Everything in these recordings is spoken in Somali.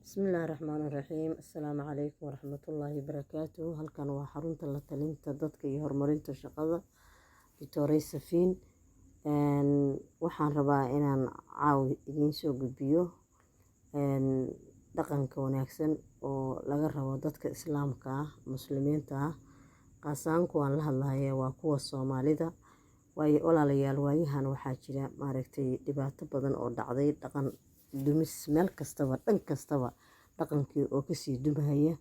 Bismillaahi Raxmaani Raxiim. Assalaamu calaykum waraxmatullaahi wabarakaatuh. Halkan waa xarunta la talinta dadka iyo horumarinta shaqada, Doctor Safiin. Waxaan rabaa inaan caawi idiin soo gudbiyo dhaqanka wanaagsan oo laga rabo dadka Islaamka ah, Muslimiinta ah. Qaasaan kuwaan la hadlaya waa kuwa Soomaalida. Waayo walaalayaal, waayahan waxaa jira, maaragtay, dhibaato badan oo dhacday, dhaqan dumis meel kastaba, dhan kastaba, dhaqankii oo kasii dumahaya,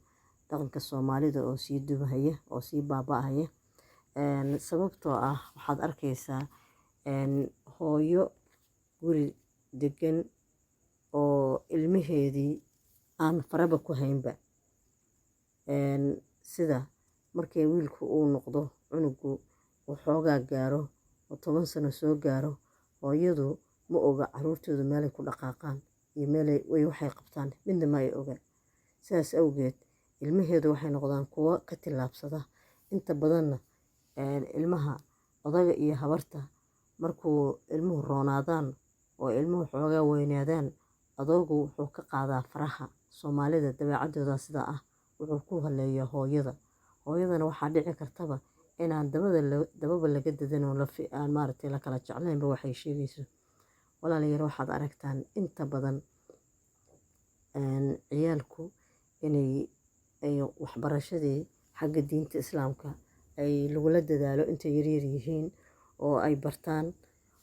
dhaqanka Soomaalida oo sii dumahaya oo sii baaba'aya. Sababtoo ah waxaad arkaysaa hooyo guri degan oo ilmaheedii aan faraba ku haynba. Sida markay wiilku uu noqdo, cunugu waxoogaa gaaro oo 10 sano soo gaaro, hooyadu ma oga caruurtoodu meelay ku dhaqaaqaan iyo meelay waxay qabtaan midna ma ay oga. Sidaas awgeed ilmaheedu waxay noqdaan kuwo ka tillaabsada. Inta badanna ilmaha odaga iyo habarta, markuu ilmuhu roonaadaan oo ilmuhu xoogaa weynaadaan, odaygu wuxuu ka qaadaa faraha. Soomaalida dabeecadooda sidaa ah. Wuxuu ku haleeyaa hooyada. Hooyadana waxaa dhici kartaba inaan dabada dababa laga dadan oo aan, maaragtay, la kala jeclaynba waxay sheegayso. Walaalayaal, waxaad aragtaan inta badan ciyaalku inay ay waxbarashadii xagga diinta Islaamka ay lagula dadaalo intay yaryar yihiin oo ay bartaan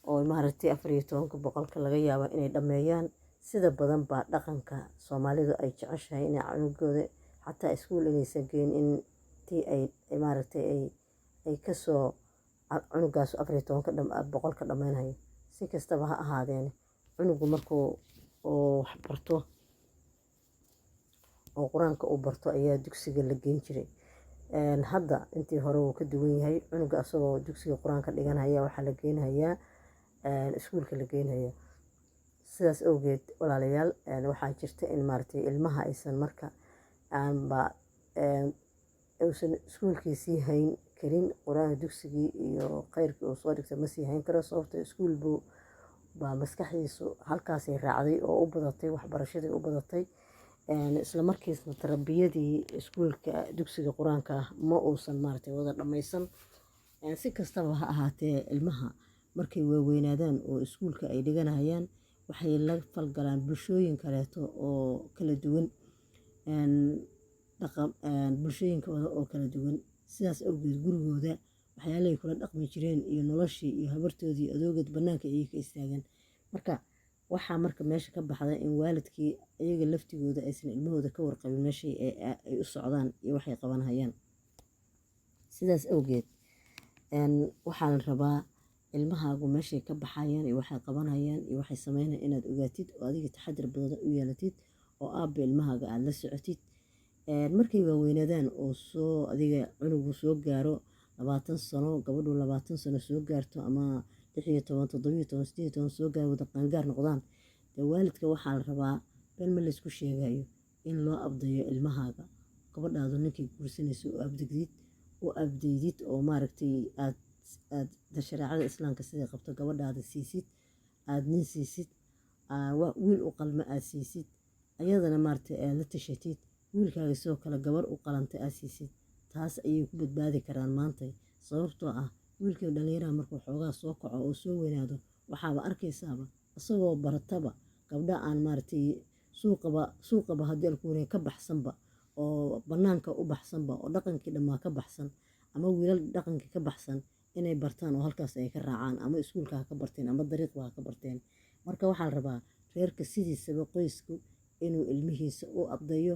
oo, maaragtay, 14-ka boqolka laga yaabo inay dhammeeyaan. Sida badan baa dhaqanka Soomaalidu ay jeceshahay inay cunugooda xataa iskuul inaysan geyn intii ay, maaragtay, ay kasoo cunugaas 14-ka boqolka dhammeynhayo. Si kastaba ha ahaadeen, cunugu markuu oo wax barto oo Qur-aanka uu barto ayaa dugsiga la geyn jiray. Hadda intii hore wuu ka duwan yahay. Cunuga asagoo dugsiga Qur-aanka dhiganaya waxaa la geynhayaa iskuulka la geynhayaa. Sidaas awgeed, walaalayaal, waxaa jirta in, maaragtay, ilmaha aysan marka aanba uusan iskuulkii sii hayn karin. Qur-aanka dugsigii iyo khayrkii uu soo dhigtay ma sii hayn karo, sababtoo iskuul buu baa maskaxdiisu halkaasay raacday oo u badatay, waxbarashadii u badatay. Isla markiisna tarbiyadii iskuulka dugsiga Qur-aanka ma uusan, maaragtay, wada dhammaysan. Si kastaba ha ahaatee, ilmaha markay waaweynaadaan oo iskuulka ay dhiganayaan, waxay la falgalaan bulshooyin kaleeto oo kala duwan, bulshooyinkooda oo kala duwan. Sidaas awgeed gurigooda waxyaalahay kula dhaqmi jireen iyo noloshii iyo habartoodii iyo adoogeed banaanka ayay ka istaagaan. Marka waxaa marka meesha ka baxda in waalidkii iyaga laftigooda aysan ilmahooda ka warqabin meeshay ay u socdaan iyo waxay qabanhayaan. Sidaas awgeed waxaa la rabaa ilmahaagu meeshay ka baxayaan iyo waxay qabanayaan iyo waxay sameynayaan inaad ogaatid oo adiga taxadir badan u yeelatid oo aabba ilmahaaga aada la socotid. Markay waaweynaadaan oo soo adiga cunugu soo gaaro 20 sano, gabadhu 20 sano soo gaarto, ama 16, 17, 18 soo gaaro, wada qaangaar noqdaan, dee waalidka waxaa la rabaa, been ma laysku sheegayo, in loo abdayo ilmahaaga. Gabadhaadu ninkay guursanayso u abdegdid, u abdaydid oo, maaragtay, aad shareecada Islaamka siday qabto gabadhaada siisid, aada nin siisid, wiil u qalma aad siisid, ayadana, maaragtay, aad la tashatid. Wiilkaaga sidoo kale gabar u qalantay aad siisid. Taas ayay ku badbaadi karaan maanta, sababtoo ah wiilka dhalinyaraha markuu xoogaa soo kaco oo soo weynaado, waxaaba arkaysaaba isagoo barataba gabdha aan, maaragtay, suuqaba haddii alkuurey ka baxsanba oo banaanka u baxsanba oo dhaqankii dhammaa ka baxsan, ama wiilal dhaqankii ka baxsan inay bartaan oo halkaas ay ka raacaan, ama iskuulka ha ka barteen ama dariiqba ha ka barteen. Marka waxaa la rabaa reerka sidiisaba, qoysku, inuu ilmihiisa u abdayo,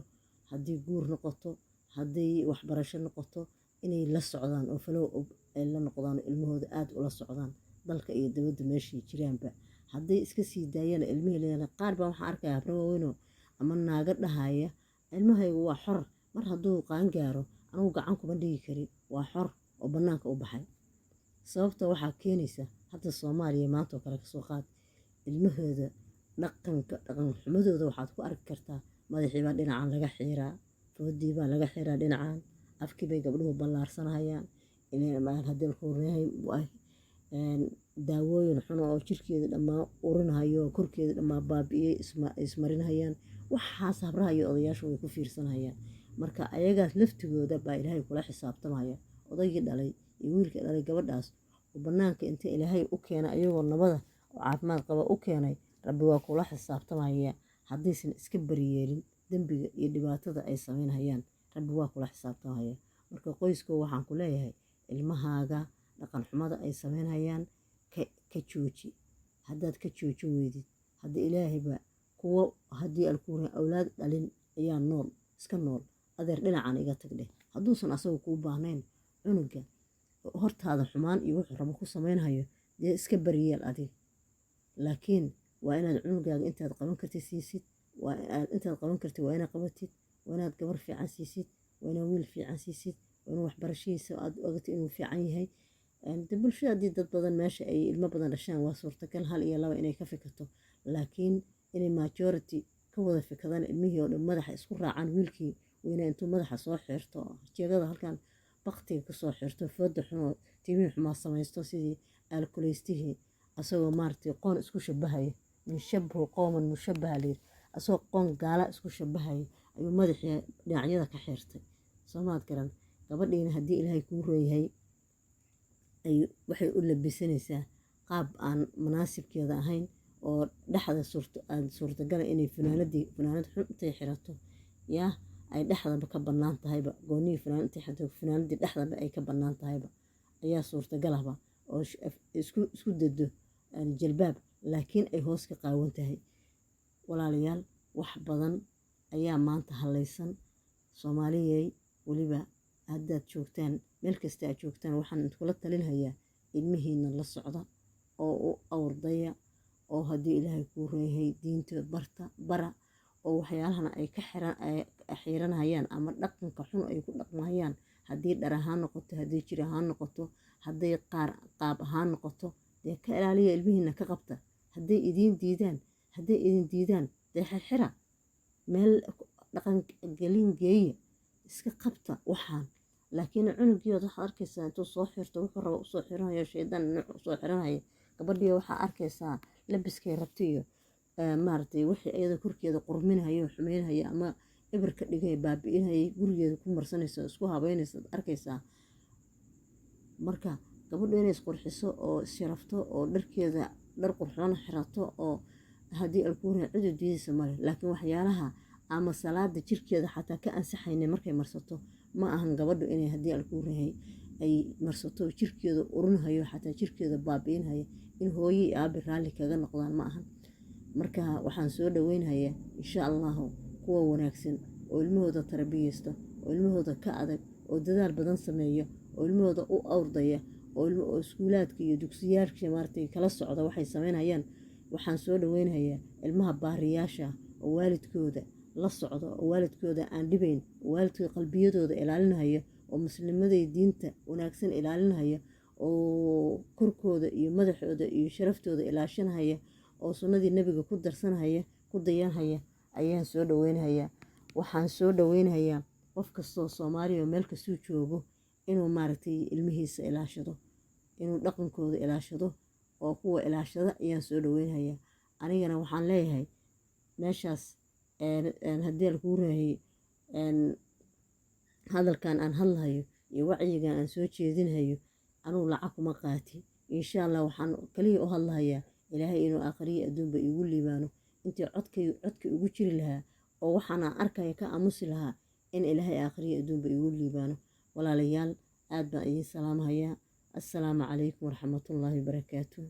haddii guur noqoto, haddii waxbarasho noqoto, inay la socdaan oo follow ay la noqdaan oo ilmahooda aada ula socdaan dalka iyo dibadda meeshay jiraanba. Hadday iska sii daayaan ilmihii leeyahay, qaar baa waxaan arkaya habro waaweynoo ama naago dhahaya, "Ilmahaygu waa xor, mar hadduu qaan gaaro anugu gacan kuma dhigi karin, waa xor oo bannaanka u baxay." Sababta waxaa keenaysa, hadda Soomaaliya maanta oo kale kasoo qaad, ilmahooda dhaqanka, dhaqan xumadooda waxaad ku arki kartaa madaxiibaa dhinacan laga xiiraa, foodiibaa laga xiiraa dhinacan, afkii bay gabdhuhu ballaarsanayaan, haddii la daawooyin xun oo jirkeeda dhammaan urinhayo, korkeeda dhammaan baabi'iyey ismarinhayaan. Waxaas habraha iyo odayaashu way ku fiirsanayaan. Marka ayagaas laftigooda baa Ilaahay kula xisaabtamaya. Odaygii dhalay iyo wiilkii dhalay gabadhaas oo bannaanka inta Ilaahay u keenay ayagoo nabada oo caafimaad qaba u keenay, Rabbi waa kula xisaabtamaya haddaysan iska bariyeelin dembiga iyo dhibaatada ay samaynayaan. Rabbi waa kula xisaabtamaya. Marka qoyska waxaan ku leeyahay, ilmahaaga dhaqan xumada ay samaynayaan ka jooji. Haddaad ka joojin weydid, hadda Ilaahayba kuwo haddii alkuura awlaad dhalin ayaa nool, iska nool. Adeer, dhinacan iga tag dheh. Hadduusan asagu kuu baahnayn cunuga hortaada xumaan iyo wuxuu rabo ku samaynhayo, dee iska bariyeel adig. Laakiin waa inaad cunugaaga intaad qaban kartid siisid. Waa intaad qaban kartid waa inaad qabatid. Waa inaad gabar fiican siisid, waa inaad wiil fiican siisid, waa in waxbarashadiisa aad ogatid inuu fiican yahay. De bulshada haddii dad badan meesha ay ilmo badan dhashaan, waa suurtagal hal iyo laba inay ka fikato, laakiin inay majority ka wada fikadaan, ilmihii oo dhan madaxa isku raacaan, wiilkii weynaa intuu madaxa soo xirto, jeegada halkan baktiga kasoo xirto, fooda xunoo timihii xumaa samaysto, sidii aalkuleystihii, asagoo maaragtay qoon isku shabahaya, min shabhu qowman mushabaha layiri, asagoo qoon gaala isku shabahaya ayuu madaxii dhinacyada ka xirtay. Soomaad garan? Gabadhiina haddii Ilaahay kuu rooyahay ay waxay u labisanaysaa qaab aan munaasibkeeda ahayn oo dhexda suurta aan suurtagala inay funaanadii, funaanad xun intay xirato, yaa ay dhexdaba ka bannaan tahayba, goonihii funaanad intay xirato, funaanadii dhexdaba ay ka bannaan tahayba ayaa suurtagalahba, oo isku dado jalbaab, laakiin ay hoos ka qaawan tahay. Walaalayaal, wax badan ayaa maanta hallaysan Soomaaliyey. Weliba haddaad joogtaan meel kasta aad joogtaan, waxaan idinkula talinhayaa ilmihiina la socda oo u awrdaya, oo haddii Ilaahay kuu reeyahay diinta barta, bara, oo waxyaalahana ay ka xiranhayaan ama dhaqanka xun ay ku dhaqmahayaan, haddii dhar ahaan noqoto, haddii jir ahaan noqoto, hadday qaar qaab ahaan noqoto, dee ka ilaaliya ilmihiina, ka qabta. Hadday idiin diidaan, hadday idin diidaan, dee xirxira, meel dhaqan gelin geeya, iska qabta waxaan. Laakiin cunugiyood waxaad arkaysaa intuu soo xirto wuxuu raba usoo xiranayo, shaydaan nooc usoo xiranaya. Gabadhii waxaa arkaysaa labiskay rabta iyo maaragtay wixii iyada korkeeda qurminayo, xumeynaya ama eber ka dhigay, baabi'inayay, gurigeeda ku marsanaysa, isku habeynaysa arkaysaa. Marka gabadhu inay isqurxiso oo isharafto oo dharkeeda dhar qurxoon xirato oo haddii alkuura cid u diidaysa male, laakiin waxyaalaha ama salaada jirkeeda xataa ka ansaxaynin markay marsato ma ahan. Gabadhu inay haddii alkuurahay ay marsato jirkeeda urinhayo, xataa jirkeeda baabi'inhayo, in hooyo iyo aabe raalli kaga noqdaan ma ahan. Marka waxaan soo dhaweynhayaa, insha Allahu, kuwa wanaagsan oo ilmahooda tarbiyeysta, oo ilmahooda ka adag, oo dadaal badan sameeya, oo ilmahooda u awrdaya, oo iskuulaadka iyo dugsiyaalka maaragtay kala socda waxay sameynayaan. Waxaan soo dhaweynhayaa ilmaha baariyaasha oo waalidkooda la socda, oo waalidkooda aan dhibayn, oo waalidkooda qalbiyadooda ilaalinhaya, oo muslimaday diinta wanaagsan ilaalinhaya, oo korkooda iyo madaxooda iyo sharaftooda ilaashanhaya, oo sunnadii Nebiga ku darsanhaya, ku dayanhaya ayaan soo dhaweynhayaa. Waxaan soo dhaweynhayaa qof kastoo Soomaaliya oo meel kastuu joogo inuu maaragtay ilmihiisa ilaashado, inuu dhaqankooda ilaashado, oo kuwa ilaashada ayaan soo dhaweynhayaa. Anigana waxaan leeyahay meeshaas haddii lakuu raayay hadalkan aan hadlahayo iyo wacyigan aan soo jeedinhayo, anugu lacag kuma qaati, insha Allah. Waxaan kaliya u hadlahayaa Ilaahay inuu aakhiriyo adduunba iigu liibaano. Intii codkay codka igu jiri lahaa oo waxaan aan arkaya ka aamusi lahaa, in Ilaahay aakhiriyo adduunba iigu liibaano. Walaalayaal, aad baan idiin salaamhayaa. Assalaamu calaykum waraxmatullaahi wabarakaatuh.